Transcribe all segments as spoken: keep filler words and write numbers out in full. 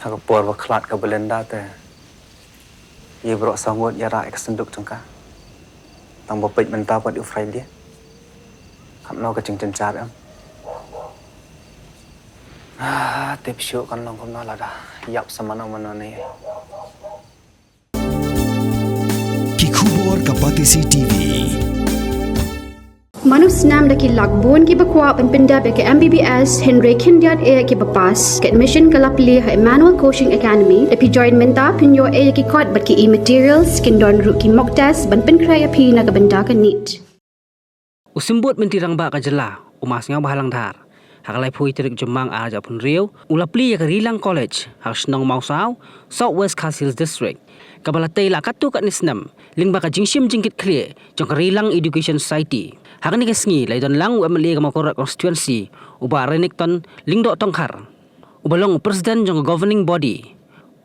Ha ka por ba khlad ka Belinda te, ïa baroh saw ngut ïa rah ïa ka synduk jong ka. Tang ba peit mynta pat u Friday. Katno ka jingjynjar em. Ah, tip shuh kan long kumno lada ïap sa mano mano ne. Ki khubor ka Batesi T V. Mano snam da ki lak bun kiba kwah ban pyndep ïa ka M B B S hynrei khyndiat eh kiba pass. Ka admission ka la plie ha Emmanuel Coaching Academy. Da phi join mynta phin ïoh eh ïa ki kot bad ki e-materials, kin don ruh ki mock test ban pynkhreh ïa phi na ka bynta ka NEET. U Symbud Myntri Rangbah ka jylla, u Ma Sniawbhalang Dhar, ha ka laiphew tarik Jymmang arhajar arphew hynriew, u la plie ïa ka Rilang College ha ka shnong Mawsaw, South West Khasi Hills District, kaba la tei lah katto katne snem lyngba ka jingshim jingkitkhlieh jong ka Rilang Education Society. Ha kane ka sngi la ïadon lang u M L A ka Mawkyrwat Constituency, u Bah Renikton Lyngdoh Tongkhar, uba long u President jong ka Governing Body,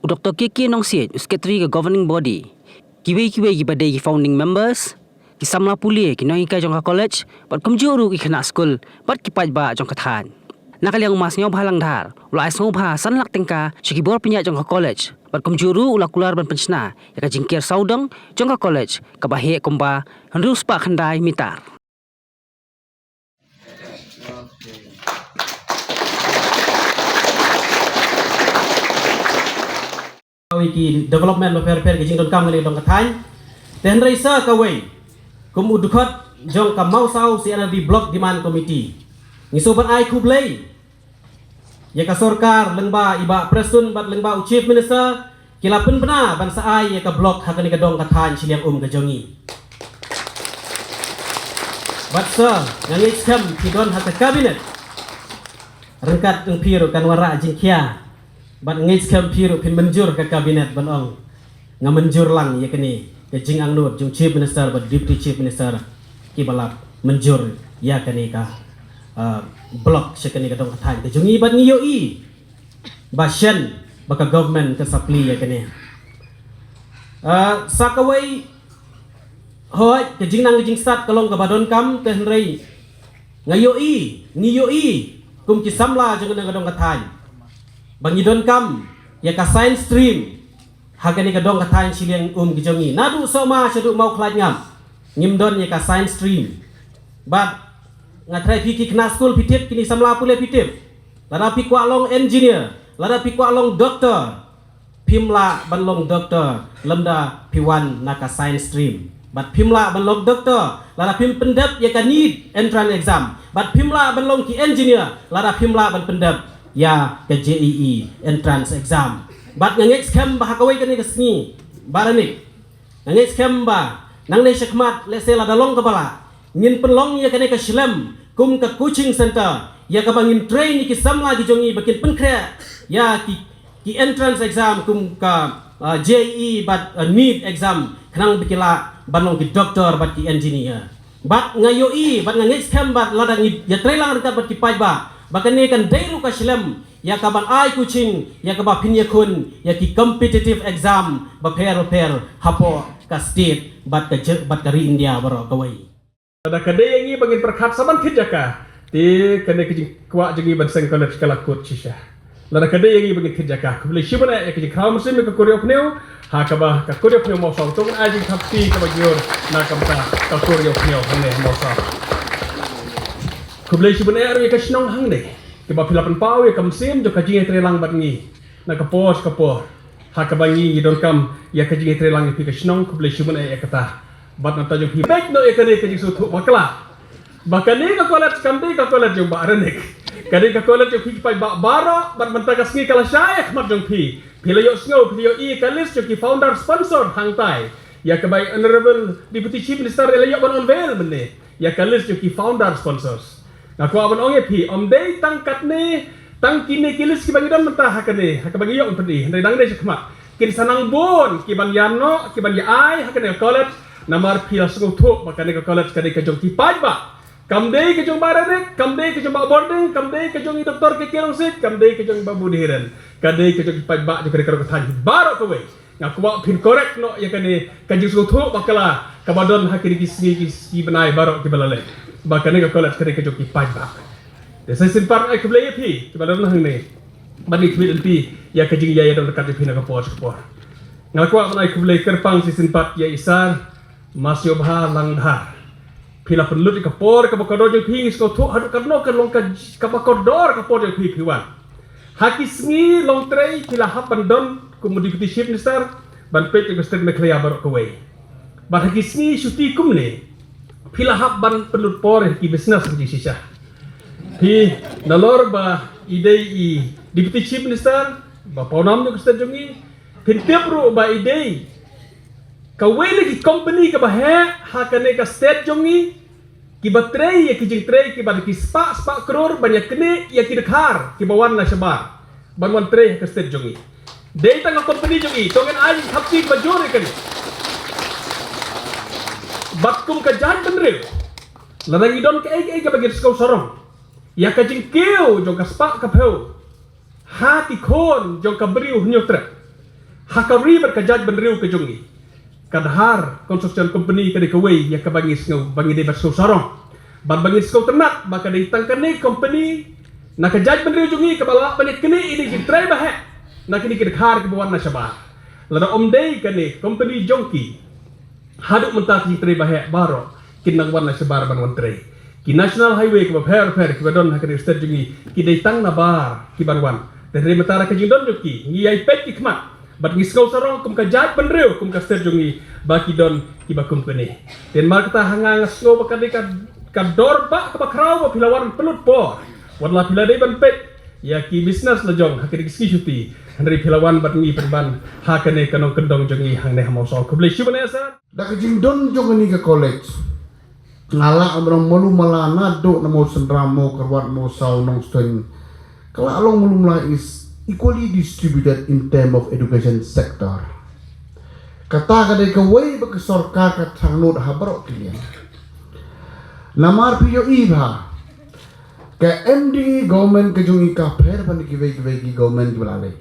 u Doktor K K Nongsiej, u Secretary ka Governing Body, kiwei kiwei kiba dei ki founding members, ki samla pule, ki nonghikai jong ka college, bad kumjuh ruh ki khynnah skul bad ki paidbah jong ka thaiñ. Na ka liang u Ma Sniawbhalang Dhar u la ai sngewbha san lak tyngka sha ki bor pynïaid jong ka college, bad kumjuh ruh u la kular ban pynshna ïa ka jingker sawdong jong ka college kaba heh kumba hynriew spah khyndai mitar. Kawei ki development bapher bapher ki jingdonkam kane ka dong ka thaiñ. Te hynrei sa kawei, kum u dkhot jong ka Mawsaw C N R D Block Demand Committee, ngi sngewbha ban ai khublei ïa ka sorkar lyngba i Bah Prestone bad lyngba u Chief Minister, ki la pynbna ban sa ai ïa ka block ha kane ka dong ka thaiñ shiliang um ka jong ngi. Bad sa nga ngeit skhem phi don ha ka cabinet, ryngkat jong phi ruh kan wanrah jingkhia. Bad nga ngeit skhem phi ruh phin mynjur ka cabinet ban ong, nga mynjur lang ïa kane ka jingangnud jong Chief Minister bad Deputy Chief Minister kiba la mynjur ïa kane ka, ah, block sha kane ka dong ka thaiñ ka jong ngi. Bad ngi ïohi ba shen ba ka government ka sa plie ïa kane. Ah, sa kawei, hooid, ka jingnang ka jingstad ka long kaba donkam, te hynrei nga ïohi, ngi ïohi kum ki samla jong kane ka dong ka thaiñ ba ngi donkam ïa ka science stream ha kane ka dong ka thaiñ shiliang um ka jong ngi. Naduh Sohma shaduh Mawkhlaitngam ngim don ïa ka science stream. Bad nga tharai phi ki khynnah skul phi tip, kine samla pule phi tip, lada phi kwah long engineer, lada phi kwah long doctor, phim lah ban long doctor lymda phi wan na ka science stream. Bad phim lah ban long doctor lada phim pyndep ïa ka NEET entrance exam. Bad phim lah ban long ki engineer lada phim lah ban pyndep ïa ka J E E entrance exam. Bad nga ngeit skhem ba ha kawei kane ka sngi, Bah Renik, nga ngeit skhem ba nangne shakhmat, lehse lada long kaba lah, ngin pynlong ïa kane ka shlem kum ka coaching center ïa kaba ngin train ïa ki samla ki jong ngi ba kin pynkhreh ïa ki, ki entrance exam kum ka, ah, J E E bad, ah, NEET exam, khnang ba ki lah ban long ki doctor bad ki engineer. Bad nga ïohi bad nga ngeit skhem bad lada ngi ïatreilang ryngkat bad ki paidbah, ba kane kan dei ruh ka shlem ïa ka ban ai coaching ïa kaba phin ïakhun ïa ki competitive exam bapher bapher hapoh ka state bad ka je-, bad ka ri India baroh kawei. Lada ka dei ïa ngi ba ngin pyrkhat sa ban thied jaka, te kane ka jingkwah jong ngi ban seng college ka la kut shisha. Lada ka dei ïa ngi ba ngin thied jaka, khublei shibun eh ïa ka jingkhraw mynsiem ïa ka Kur Ïewhynñiew, ha kaba ka Kur Ïewhynñiew Mawsaw to ngan ai jingthapti kaba jur na ka bynta ka Kur Ïewhynñiew hangne ha Mawsaw. Khublei shibun eh ruh ïa ka shnong hangne, kaba phi la pynpaw ïa ka mynsiem jong ka jingïatreilang bad ngi na ka por sha ka por. Ha kaba ngi ngi donkam ïa ka jingïatreilang ïa phi ka shnong, khublei shibun eh ïa kata. Bad nangta jong phi beit noh ïa kane ka jingsngewthuh bakla ba kane ka college kam dei ka college jong Bah Renik. Ka dei ka college jong phi ki paidbah baroh, bad mynta ka sngi ka la shai ha khmat jong phi. Phi la ïohsngew, phi la ïohi ka list jong ki founder sponsor hangtai, ïa kaba i Honorable Deputy Chief Minister i la ïoh ban unveil mynne ïa ka list jong ki founder sponsors. Nga kwah ban ong ïa phi, ym dei tang katne, tang kine ki list kiba ngi don mynta ha kane, ha kaba ngi ïoh ban pyni, hynrei nangne shakhmat kin sa nang bun kiban ïa noh, kiban ïa ai ha kane ka college. Namar phi la sngewthuh ba kane ka college ka dei ka jong ki paidbah. Kam dei ka jong Bah Renik, kam dei ka jong Bah Bording, kam dei ka jong i Doktor K K Nongsiej, kam dei ka jong Bah Budi Hiren. Ka dei ka jong ki paidbah jong kane ka dong ka thaiñ baroh kawei. Nga kwah phin correct noh ïa kane ka jingsngewthuh bakla kaba don ha kine ki sngi ki, ki bnai baroh kiba la leit, ba kane ka college ka dei ka jong ki paidbah. Te sa shisien pat ai khublei ïa phi kiba don hangne. Bad ngi khmih lynti ïa ka jingïaid ïadon ryngkat jong phi na ka por sha ka por. Nga kwah ban ai khublei kyrpang shisien pat ïa i Sir Masiobha Langdhar. Phi la pynlut ïa ka por kaba kordor jong phi, ngi sngewthuh haduh katno ka long ka kaba kordor ka por jong phi phi wan. Ha ki sngi longtrei phi la hap ban don kum u Deputy Chief Minister ban peit ïa ka State Meghalaya baroh kawei. Bad ha ki sngi shuti kumne phi la hap ban pynlut por ïa ki business ki shisha. Phi nalor ba i dei i Deputy Chief Minister ba pawnam jong ka state jong ngi, phin tip ruh ba i dei kawei na ki company kaba heh ha kane ka state jong ngi, kiba trei ïa ki jingtrei kiba da ki spah spah klur ban ïa knieh ïa ki dkhar kiba wan na shabar ban wan trei ha ka state jong ngi. Dei tang ka company jong ngi, to ngin ai jingthap kti ba jur ïa kane. Bad kum ka jaitbynriew, lada ngi don kaei kaei kaba ngin sngew sarong ïa ka jingkiew jong ka spah ka phew ha ki khun jong ka briew Hynñiewtrep, ha ka ri bad ka jaitbynriew ka jong ngi, ka Dhar Construction Company ka dei kawei ïa kaba ngi sngew ba ngi dei ban sngew sarong bad ba ngi sngew tynnat ba ka dei tang kane company na ka jaitbynriew jong ngi kaba lah ban ïa knieh ïa ki jingtrei ba heh na kine ki dkhar kiba wan na shabar. Lada ym dei kane company jong ki, haduh mynta ki jingtrei ba heh baroh kin nang wan na shabar ban wan trei. Ki national highway kiba pher pher kiba don ha kane ka state jong ngi ki dei tang nabar ki ban wan. Te hynrei mynta da ka jingdon jong ki ngi ïai peit ki khmat bad ngi sngew sarong kum ka jaitbynriew kum ka state jong ngi ba ki don kiba kum kane. Te namar kata ha nga nga sngew ba ka dei ka, ka dor ba kaba khraw ba phi la wan pynlut por wat la phi la dei ban peit ïa ki business la jong ha kane ka sngi shuti. Hynrei phi la wan bad ngi pynban ha kane ka nongkyndong jong ngi hangne ha Mawsaw. Khublei shibun ïa sir. Da ka jingdon jong kane ka college, nga lah ban ong malu mala naduh na Mawsynram, Mawkyrwat, Mawsaw, Nongstoiñ, ka la long malu mala is equally distributed in term of education sector. Kata ka dei kawei ba ka sorkar ka thrang nud ha baroh ki liang. Namar phi ïohi ba ka M D A government ka jong ngi ka pher ban kiwei kiwei ki government kiba la leit.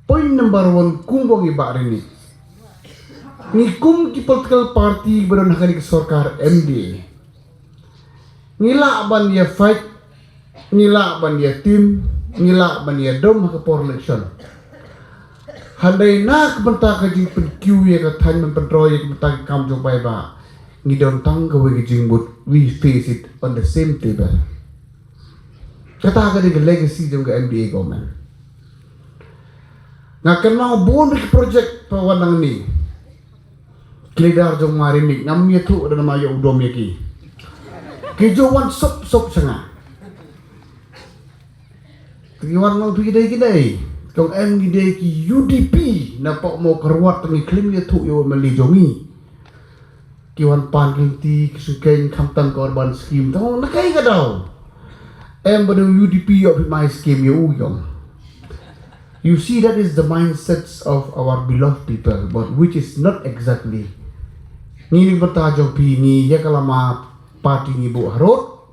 Point number one, kumba ngi bah ri ni, ngi kum ki political party ba don ha kane ka sorkar M D A, ngi lah ban ïa fight, ngi lah ban ïa tim, ngi lah ban ïa dom ha ka por election. Hynrei na ka bynta ka jingpynkiew ïa ka thaiñ ban pyntroi ïa ka bynta ka kam jong paidbah, ngi don tang kawei ka jingmut, we face it on the same table. Kata ka dei ka legacy jong ka M D A government. Nga kynmaw bun ki project ba wan nangne. Ki leader jong Marimik ngam ïathuh da namar ïa u dom ïa ki. Ki ju wan sop sop sha nga. Ki wan nang phi ki dei ki dei. Kong em ki dei ki U D P na pok Mawkyrwat, ngi khlem ïathuh ïa u M L A jong ngi. Ki wan pan ki lynti ki sngewkheiñ khamtam ka urban scheme. Tang na kai ka daw em ba dei U D P ïoh phi mai scheme ïa u ïong. You see, that is the mindsets of our beloved people, but which is not exactly. Ngi ni bynta jong phi ngi ïa ka lama party ngi buh harud.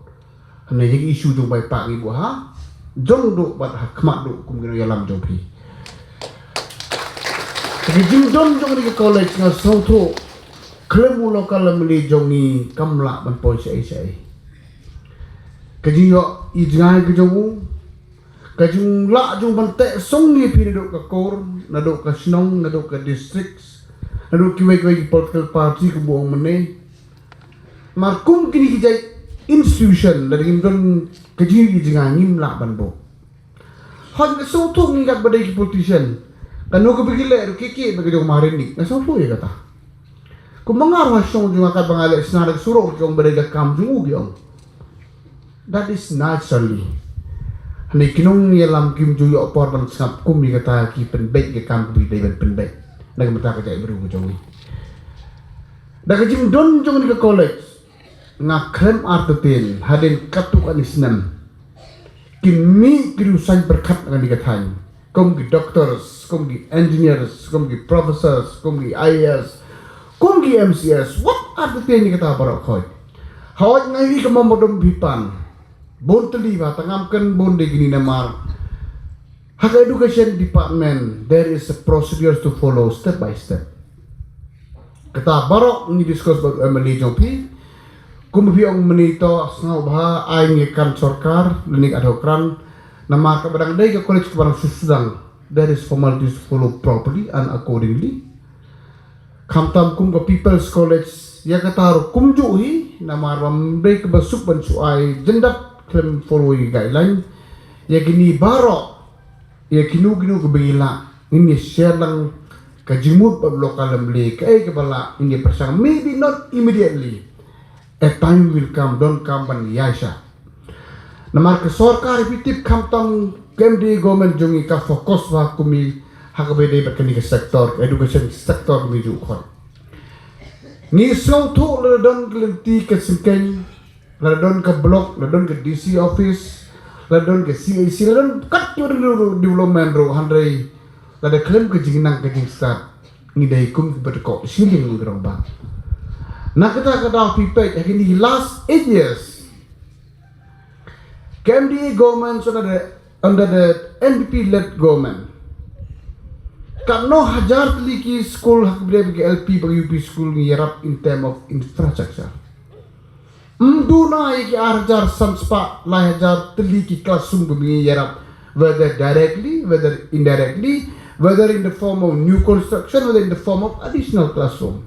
Hynrei ïa ka issue jong bai pak ngi buh ha jong duh bad ha khmat duh kum ki nongïalam jong phi. Ka jingdon jong kane ka college nga sngewthuh khlem u local M L A jong ngi kam lah ban poi shaei shaei. Ka jingïoh i jngai ka jong u, ka jinglah jong ban teh song ïa phi naduh ka kur, naduh ka shnong, naduh ka district, naduh kiwei kiwei ki political party kumba ong mynne. Mar kum kine ki jait institution lada ngim don ka jingïoh i jngai ngim lah ban buh. Hooid nga sngewthuh ngi kat ba dei ki politician, kano kaba ki leh ruh ki ki ba ka jong Marimik, nga sngewthuh ïa kata. Kumba nga ruh ha shong jong nga kat ba nga leh snar ka surok jong ba dei ka kam jong u ki ong. That is naturally. Hynrei ki nongïalam kim ju ïoh por ban sngap kum ïa kata, ki pynbeit ka kam kaba ki dei ban pynbeit na ka bynta ka jaitbynriew ka jong ngi. Da ka jingdon jong kane ka college, nga khlem artatien hadien katto katne snem kin mih ki riewsaiñ pyrkhat na kane ka thaiñ, kum ki doctors, kum ki engineers, kum ki professors, kum ki I A S, kum ki M C S. Wat artatien ïa kata baroh khoit. Hooid nga ïohi ka mom ba dom phi pan bun tylli ba tang ngam kren bun de kine namar ha ka education department there is a procedure to follow step by step. Kata baroh ngi discuss bad M L A jong phi. Kum phi ong mynne to sngewbha ai ngi kan sorkar lane ka adhoh kran. Namar kaba dang dei ka college kaba dang sdang, there is formalities to follow properly and accordingly. Khamtam kum ka People's College, ïa kata ruh kumjuh hi, namar bym dei kaba suk ban shu ai jyndat khlem follow ïa ki guideline. Ïa kini baroh, ïa kino kino kaba ngi lah, ngin ïa share lang ka jingmut bad local assembly, kaei kaba lah, ngin ïa pyrshang, maybe not immediately. A time will come, don kam ban ïaishah. Namar ka sorkar, phi tip, khamtam ka M D A government jong ngi ka focus bha kumne ha kaba ïadei bad kane ka sector, ka education sector kumjuh khot. Ngi sngewthuh lada don ka lynti ka syngkien, lada don ka block, lada don ka D C office, lada don ka C A C, lada don katto katne development ruh, hynrei lada khlem ka jingnang ka jingstad, ngi dei kum kiba dkoh shiliang ngi rangbah. Na kata ka daw, phi peit ha kine ki last eight years, ka M D A government, under the, under the N P P led government, katno hajar tylli ki skul ha kaba ïadei bad ka L P bad ka U P skul ngi ïarap in term of infrastructure. Ym duna ïa ki ar hajar san spah lai hajar tylli ki classroom ba ngi ïarap, whether directly, whether indirectly, whether in the form of new construction, whether in the form of additional classroom.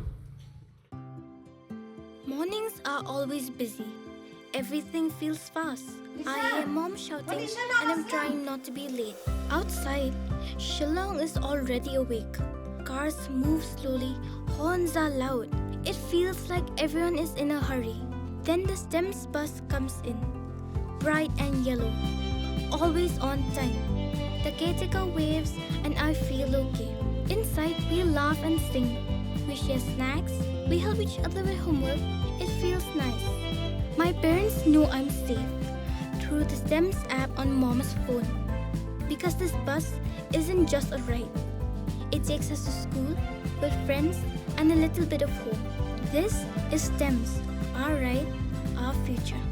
Mornings are always busy. Everything feels fast. I hear mom shouting and I'm trying not to be late. Outside, Shillong is already awake. Cars move slowly, horns are loud. It feels like everyone is in a hurry. Then the STEMS bus comes in, bright and yellow, always on time. The caretaker waves and I feel okay. Inside, we laugh and sing. We share snacks, we help each other with homework. It feels nice. My parents know I'm safe through the STEMS app on mom's phone. Because this bus isn't just a ride, it takes us to school, with friends, and a little bit of home. This is STEMS, our ride, our future.